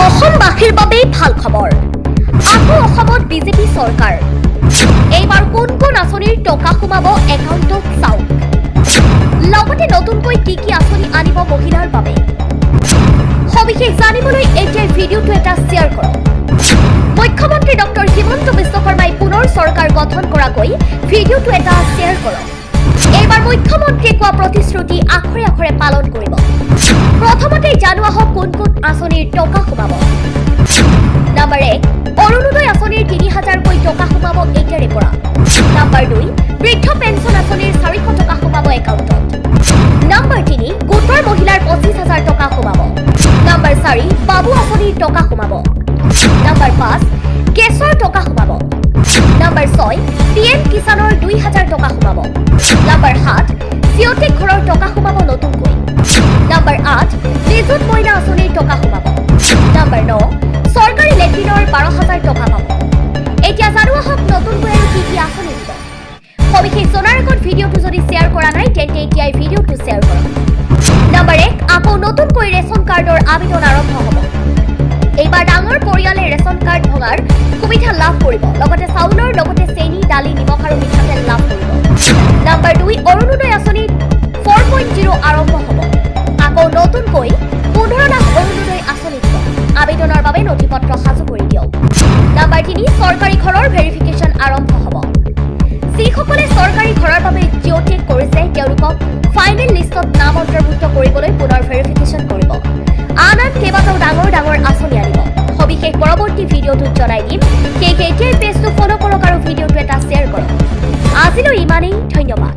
অসমবাসীৰ বাবে ভাল খবৰ, আকৌ অসমত বিজেপি চৰকাৰ। এইবাৰ কোন কোন আঁচনিৰ টকা সোমাব একাউণ্টত চাওক, লগতে নতুনকৈ কি কি আঁচনি আনিব মহিলাৰ বাবে, সবিশেষ জানিবলৈ এতিয়াই ভিডিঅ'টো এটা শ্বেয়াৰ কৰক। মুখ্যমন্ত্ৰী ডক্টৰ হিমন্ত বিশ্ব শৰ্মাই পুনৰ চৰকাৰ গঠন কৰাকৈ ভিডিঅ'টো এটা শ্বেয়াৰ কৰক। এইবাৰ মুখ্যমন্ত্ৰীয়ে কোৱা প্ৰতিশ্ৰুতি আখৰে আখৰে পালন কৰিব। প্ৰথমতে জানো আহক কোন কোন আঁচনিৰ টকা সোমাব। নাম্বাৰ 1, অৰুণোদয় আঁচনিৰ 3000কৈ টকা সোমাব এতিয়াৰে পৰা। নাম্বাৰ 2, বৃদ্ধ পেঞ্চন আঁচনিৰ 400 টকা সোমাব একাউণ্টত। নাম্বাৰ 3, গোটৰ মহিলাৰ 25,000 টকা সোমাব। নাম্বাৰ 4, বাবু আঁচনিৰ টকা সোমাব। নাম্বাৰ 5, গেছৰ টকা সোমাব। নাম্বাৰ 6, পিএম কিষাণৰ 2000 টকা সোমাব। নাম্বাৰ 7, জিঅ'টেগ ঘৰৰ টকা সোমাব নতুনকৈ। নাম্বাৰ 8, নিযুত মইনা আঁচনিৰ টকা সোমাব। নাম্বাৰ 9, চৰকাৰী লেট্ৰিনৰ 12,000 টকা পাব। এতিয়া জানো আহক নতুনকৈ আৰু কি কি আঁচনি দিব। সবিশেষ জনাৰ আগত ভিডিঅ'টো যদি শ্বেয়াৰ কৰা নাই, তেন্তে এতিয়াই ভিডিঅ'টো শ্বেয়াৰ কৰক। নাম্বাৰ 1, আকৌ নতুনকৈ ৰেচন কাৰ্ডৰ আবেদন আৰম্ভ হ'ব। এইবাৰ ডাঙৰ পৰিয়ালে ৰেচন কাৰ্ড ভঙাৰ সুবিধা লাভ কৰিব, লগতে চাউলৰ লগতে চেনি, দালি, নিমখ আৰু মিঠাতেল লাভ কৰিব। নাম্বাৰ 2, অৰুণোদয় আঁচনি 4.0 আৰম্ভ হ'ব। আকৌ নতুনকৈ 15 লাখ অৰুণোদয় আঁচনি দিব। আবেদনৰ বাবে নথি পত্ৰ সাজু কৰি দিয়ক। নাম্বাৰ 3, চৰকাৰী ঘৰৰ ভেৰিফিকেশ্যন আৰম্ভ হ'ব। যিসকলে চৰকাৰী ঘৰৰ বাবে জিঅ'টেগ কৰিছে, তেওঁলোকক ফাইনেল লিষ্টত নাম অন্তৰ্ভুক্ত কৰিবলৈ পুনৰ ভেৰিফিকেশ্যন কৰিব। আন আন কেইবাটাও ডাঙৰ ডাঙৰ আঁচনি আনিব। সবিশেষ পৰৱৰ্তী ভিডিঅ'টোত জনাই দিম। সেয়েহে এতিয়াই পেজটো ফ'ল' কৰক আৰু ভিডিঅ'টো এটা শ্বেয়াৰ কৰক। আজিলৈ ইমানেই, ধন্যবাদ।